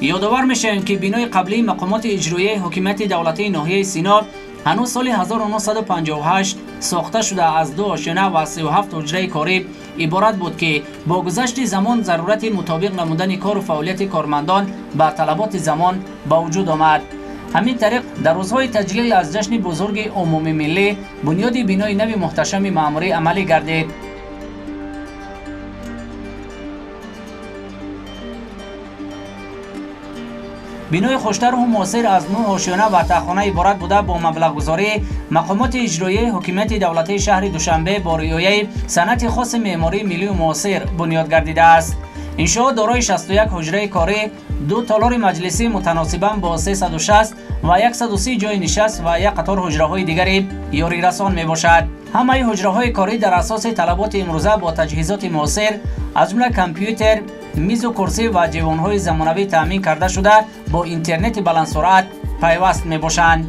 Ёдовар мешавем, ки бинои қаблии мақомоти иҷроияи ҳокимияти давлатии ноҳияи Сино ҳанӯз соли 1958 сохта шуда, аз ду ошёна ва 37 ҳуҷраи корӣ иборат буд, ки бо гузашти замон зарурати мутобиқ намудани кору фаъолияти кормандон ба талаботи замон ба вуҷуд омад. Ҳамин тариқ, дар рӯзҳои таҷлил аз ҷашни бузурги умумимиллӣ бунёди бинои нави муҳташами маъмурӣ амалӣ гардид. Бинои хуштарҳу муосир аз нӯ ошёна ва тахона иборат буда, бо маблағгузории мақомоти иҷроияи ҳокимияти давлатии шаҳри Душанбе бо риояи санъати хоси меъмории миллию муосир бунёд гардидааст. Иншоот дорои 61 ҳуҷраи корӣ, ду толори маҷлисӣ мутаносибан бо 360 ва 130 ҷойи нишаст ва як қатор ҳуҷраҳои дигари ёрирасон мебошад. Ҳамаи ҳуҷраҳои корӣ дар асоси талаботи имрӯза бо таҷҳизоти муосир, аз ҷумла компютер, мизу курсӣ ва ҷевонҳои замонавӣ таъмин карда шуда, бо интернети баландсуръат пайваст мебошанд.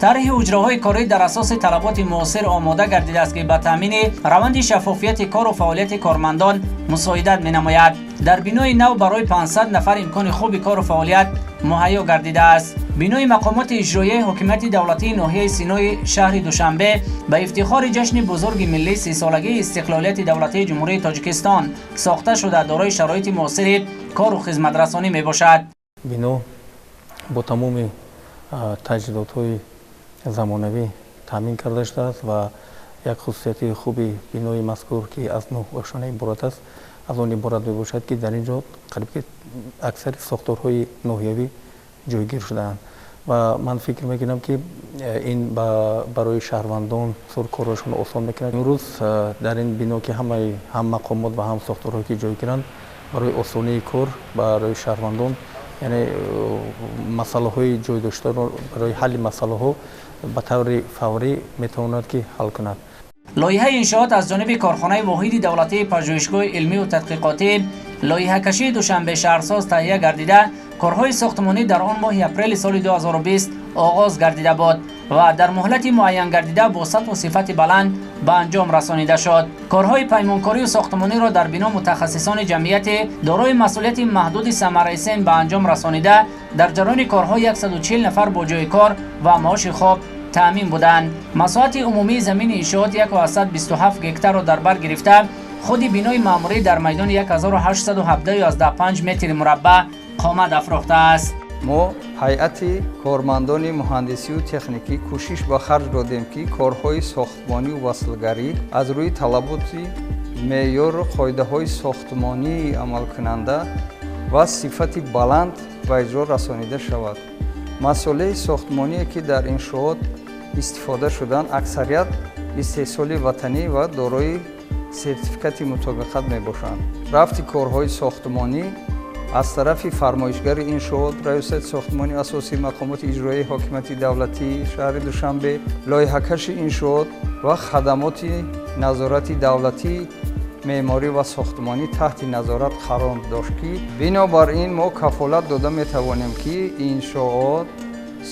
Тарҳи ҳуҷраҳои корӣ дар асоси талаботи муосир омода гардидааст, ки ба таъмини раванди шаффофияти кору фаъолияти кормандон мусоидат менамояд. Дар бинои нав барои 500 нафар имкони хуби кору фаъолият муҳайё гардидааст. Бинои мақомоти иҷроияи ҳокимияти давлатии ноҳияи Синои шаҳри Душанбе ба ифтихори ҷашни бузурги миллӣ, 30-солагии истиқлолияти давлатии Ҷумҳурии Тоҷикистон сохта шуда, дорои шароити муосири кору хизматрасонӣ мебошад. Бино бо тамоми таҷҳизотҳои замонавӣ таъмин карда шудааст ва як хусусияти хуби бинои мазкур, ки аз нӯҳ ошёна иборат аст, аз он иборат мебошад, ки дар ин ҷо қариб ки аксари сохторҳои ноҳиявӣ ҷойгир шудаанд ва ман фикр мекунам, ки ин барои шаҳрвандон бисёр корҳояшонро осон мекунад. Имрӯз дар ин бино, ки ҳамаи ҳам мақомот ва ҳам сохторҳое ки ҷойгиранд, барои осонии кор барои шаҳрвандон, яъне масъалаҳои ҷой доштаро, барои ҳалли масъалаҳо ба таври фаврӣ метавонад ки ҳал кунад. Лоиҳаи иншоот аз ҷониби корхонаи воҳиди давлатии пажӯҳишгоҳи илмию тадқиқотӣ лоиҳакашии Душанбе шаҳрсоз таҳия гардида, корҳои сохтмонӣ дар он моҳи апрели соли 2020 оғоз гардида буд ва дар муҳлати муайян гардида бо сатҳу сифати баланд ба анҷом расонида шуд. Корҳои паймонкорию сохтмониро дар бино мутахассисони ҷамъияти дорои масъулияти маҳдуди Самараисен ба анҷом расонида, дар ҷараёни корҳо 140 нафар бо ҷои кор ва маоши хоб таъмин буданд. Масоҳати умумии замини иншоот 127 гектарро дар бар гирифта, худи бинои маъмурӣ дар майдони 1817,5 метри мураббаъ қомат афрохтааст. Мо, ҳайати кормандони муҳандисию техникӣ, кӯшиш ба харҷ додем, ки корҳои сохтмонию васлгарӣ аз рӯи талаботи меъёру қоидаҳои сохтмонии амалкунанда ва сифати баланд ба иҷро расонида шавад. Масолеҳи сохтмоние, ки дар иншоот истифода шуданд, аксарият истеҳсоли ватанӣ ва дорои сертификати мутобиқат мебошанд. Рафти корҳои сохтмонӣ аз тарафи фармоишгари иншоот, Раёсати сохтмони асосии мақомоти иҷроияи ҳокимияти давлатии шаҳри Душанбе, лоиҳакаши иншоот ва хадамоти назорати давлатии меъморӣ ва сохтмонӣ таҳти назорат қарор дошт, ки бинобар ин мо кафолат дода метавонем, ки иншоот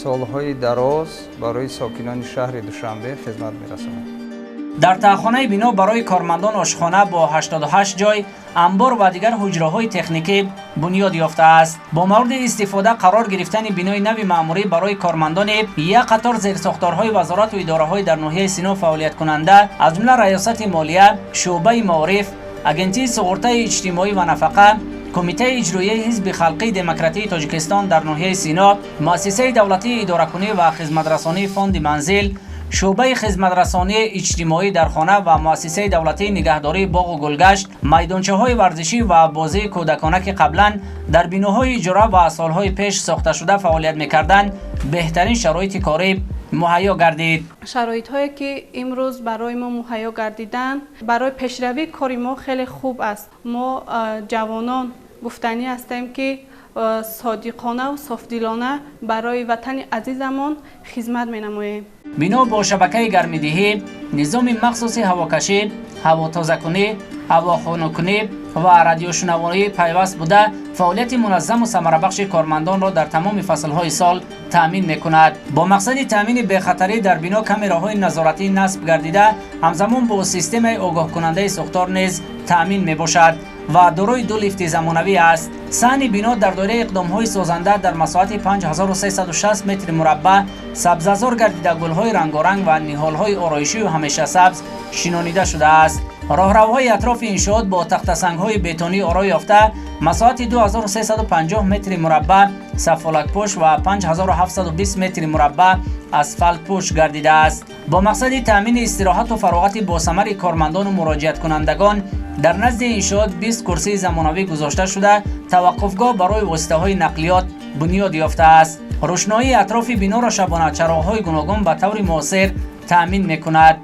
солҳои дароз барои сокинони шаҳри Душанбе хизмат мерасонад. Дар таҳхонаи бино барои кормандон ошхона бо 88 ҷой, амбор ва дигар ҳуҷраҳои техникӣ бунёд ёфтааст. Бо мавриди истифода қарор гирифтани бинои нави маъмурӣ барои кормандони як қатор зерсохторҳои вазорату идораҳои дар ноҳияи Сино фаъолияткунанда, аз ҷумла Раёсати молия, шӯъбаи маориф, Агентии суғуртаи иҷтимоӣ ва нафақа, Кумитаи иҷроияи Ҳизби халқии демократии Тоҷикистон дар ноҳияи Сино, Муассисаи давлатии идоракунӣ ва хизматрасонии фонди манзил, шӯъбаи хизматрасонии иҷтимоӣ дар хона ва муассисаи давлатии нигаҳдории боғу гулгашт, майдончаҳои варзишӣ ва бозии кӯдакона, ки қаблан дар биноҳои иҷора ва солҳои пеш сохташуда фаъолият мекарданд, беҳтарин шароити корӣ муҳайё гардид. Шароитҳое, ки имрӯз барои мо муҳайё гардиданд, барои пешравии кори мо хеле хуб аст. Мо, ҷавонон, гуфтанӣ ҳастем, ки содиқонаву софдилона барои ватани азизамон хизмат менамоем. Бино бо шабакаи гармидиҳӣ, низоми махсуси ҳавокашӣ, ҳавотозакунӣ, ҳавохунуккунӣ ва радиошунавоӣ пайваст буда, фаъолияти муназзаму самарабахши кормандонро дар тамоми фаслҳои сол таъмин мекунад. Бо мақсади таъмини бехатарӣ дар бино камераҳои назоратӣ насб гардида, ҳамзамон бо системаи огоҳкунандаи сӯхтор низ таъмин мебошад ва дорои ду лифти замонавӣ аст. Саҳни бино дар доираи иқдомҳои созанда дар масоҳати 5360 метри мураббаъ сабзазор гардида, гулҳои рангоранг ва ниҳолҳои ороишию ҳамешасабз шинонида шудааст. Роҳравҳои атрофи иншоот бо тахтасангҳои бетонӣ оро ёфта, масоҳати 2350 метри мураббаъ сафолакпӯш ва 5720 метри мураббаъ асфалтпӯш гардидааст. Бо мақсади таъмини истироҳату фароғати босамари кормандону муроҷиаткунандагон дар назди иншоот 20 курсии замонавӣ гузошта шуда, таваққуфгоҳ барои воситаҳои нақлиёт бунёд ёфтааст. Рӯшноии атрофи биноро шабона чароғҳои гуногун ба таври муосир таъмин мекунад.